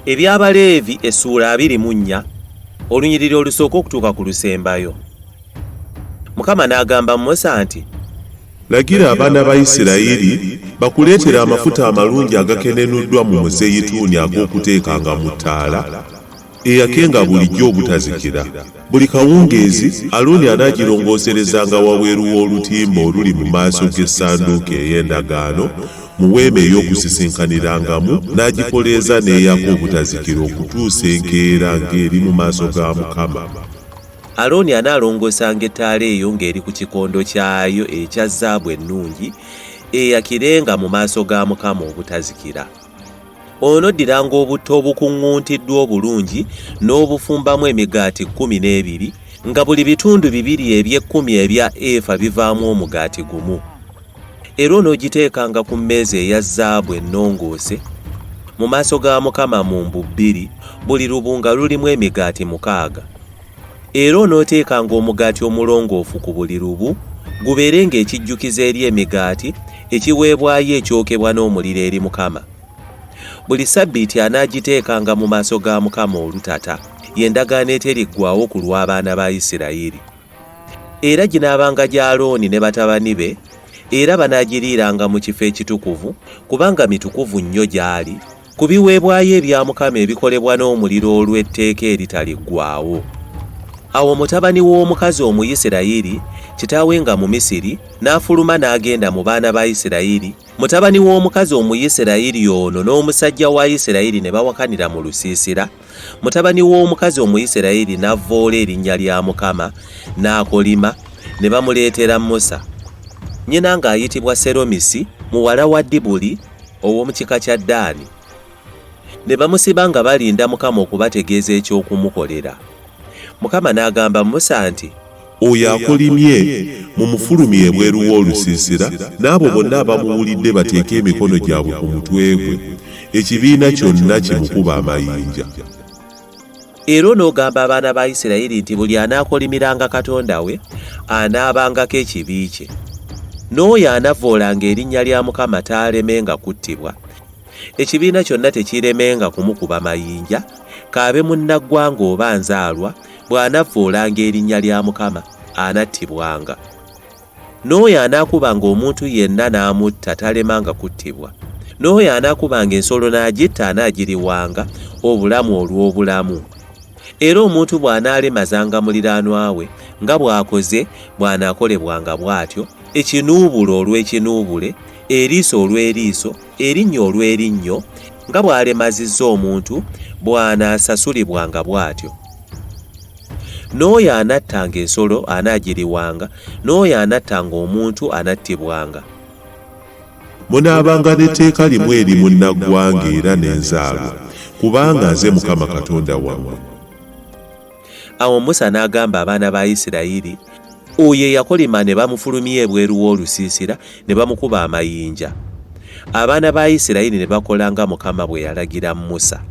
Eby'Abaleevi essuula 24, olunyiriri olusooka okutuuka ku lusembayo. Mukama n'agamba Musa nti, Lagira abaana ba Isirayiri bakuleetere amafuta amalungi agakenenuddwa mu muzeyituuni ag'okuteekanga mu ttaala eyakenga bulijjo obutazikira. Buli kawungeezi Alooni anaagirongooserezanga wabweru w'olutimbe oluli mu maaso g'Essanduuko ey'Endagaano mu Weema ey'Okusisinkanirangamu, n'agikoleeza n'eyaka obutazikira okutuusa enkeera ng'eri mu maaso ga Mukama. Alooni anaalongoosanga ettaala eyo ng'eri ku kikondo kyayo ekya zaabu ennungi, eyakirenga mu maaso ga Mukama obutazikira. Onoddiranga obutto obukuŋŋuntiddwa obulungi n'obufumbamu emigaati 12, nga buli bitundu bibiri eby'ekkumi ebya efa bivaamu omugaati gumu. Era onoogiteekanga ku mmeeza eya zaabu ennongoose mu maaso ga Mukama mu mbu bbiri, buli lubu nga lulimu emigaati mukaaga. Era onooteekanga omugaati omulongoofu ku buli lubu, gubeerenga ekijjukizo eri emigaati, ekiweebwayo ekyokebwa n'omuliro eri Mukama. Buli ssabbiiti anaagiteekanga mu maaso ga Mukama olutata, ye ndagaano eteriggwaawo ku lw'abaana ba Isirayiri. Era ginaabanga gya Alooni ne batabani be, era banaagiriiranga mu kifo ekitukuvu, kubanga mitukuvu nnyo gy'ali, ku biweebwayo ebya Mukama ebikolebwa n'omuliro olw'etteeka eritaliggwaawo. Awo mutabani w'omukazi Omuyisirayiri, kitaawe nga Mumisiri, n'afuluma n'agenda mu baana ba Isirayiri, mutabani w'omukazi Omuyisirayiri ono n'omusajja wa Isirayiri ne bawakanira mu lusiisira, Mutabani w'omukazi Omuyisirayiri n'avvoola erinnya lya Mukama, n'akolima, ne bamuleetera Musa. Nnyina ng'ayitibwa Seromisi, muwala wa Dibuli, ow'omu kika kya Ddaani. Ne bamusiba nga balinda Mukama okubategeeza eky'okumukolera. Mukama n'agamba Musa nti, Oyo akolimye, mumufulumye ebweru w'olusiisira, n'abo bonna abamuwulidde bateeke emikono gyabwe ku mutwe gwe, ekibiina kyonna kimukube amayinja. Era onoogamba abaana ba Isirayiri nti buli anaakolimiranga Katonda we anaabangako ekibi kye. N'oyo anavvoolanga erinnya lya Mukama taalemenga kuttibwa. Ekibiina kyonna tekiiremenga kumukuba mayinja, k'abe munnaggwanga oba nzaalwa, bw'anavvoolanga erinnya lya Mukama, anattibwanga. N'oyo anaakubanga omuntu yenna n'amutta talemanga kuttibwa. N'oyo anaakubanga ensolo n'agitta anaagiriwanga, obulamu olw'obulamu. Era omuntu bw'anaalemazanga muliraanwa we, nga bw'akoze bw'anaakolebwanga bw'atyo, ekinuubule olw'ekinuubule, eriiso olw'eriiso, erinnyo olw'erinnyo, nga bw'alemazizza omuntu, bw'anaasasulibwanga bw'atyo. N'oyo anattanga ensolo anaagiriwanga, n'oyo anattanga omuntu anattibwanga. Munaabanga n'etteeka limu eri munnaggwanga era n'enzaalwa, kubanga nze Mukama Katonda wammwe. Awo Musa n'agamba abaana ba Isirayiri, oyo eyakolima ne bamufulumya ebweru w'olusiisira ne bamukuba amayinja. Abaana ba Isirayiri ne bakola nga Mukama bwe yalagira Musa.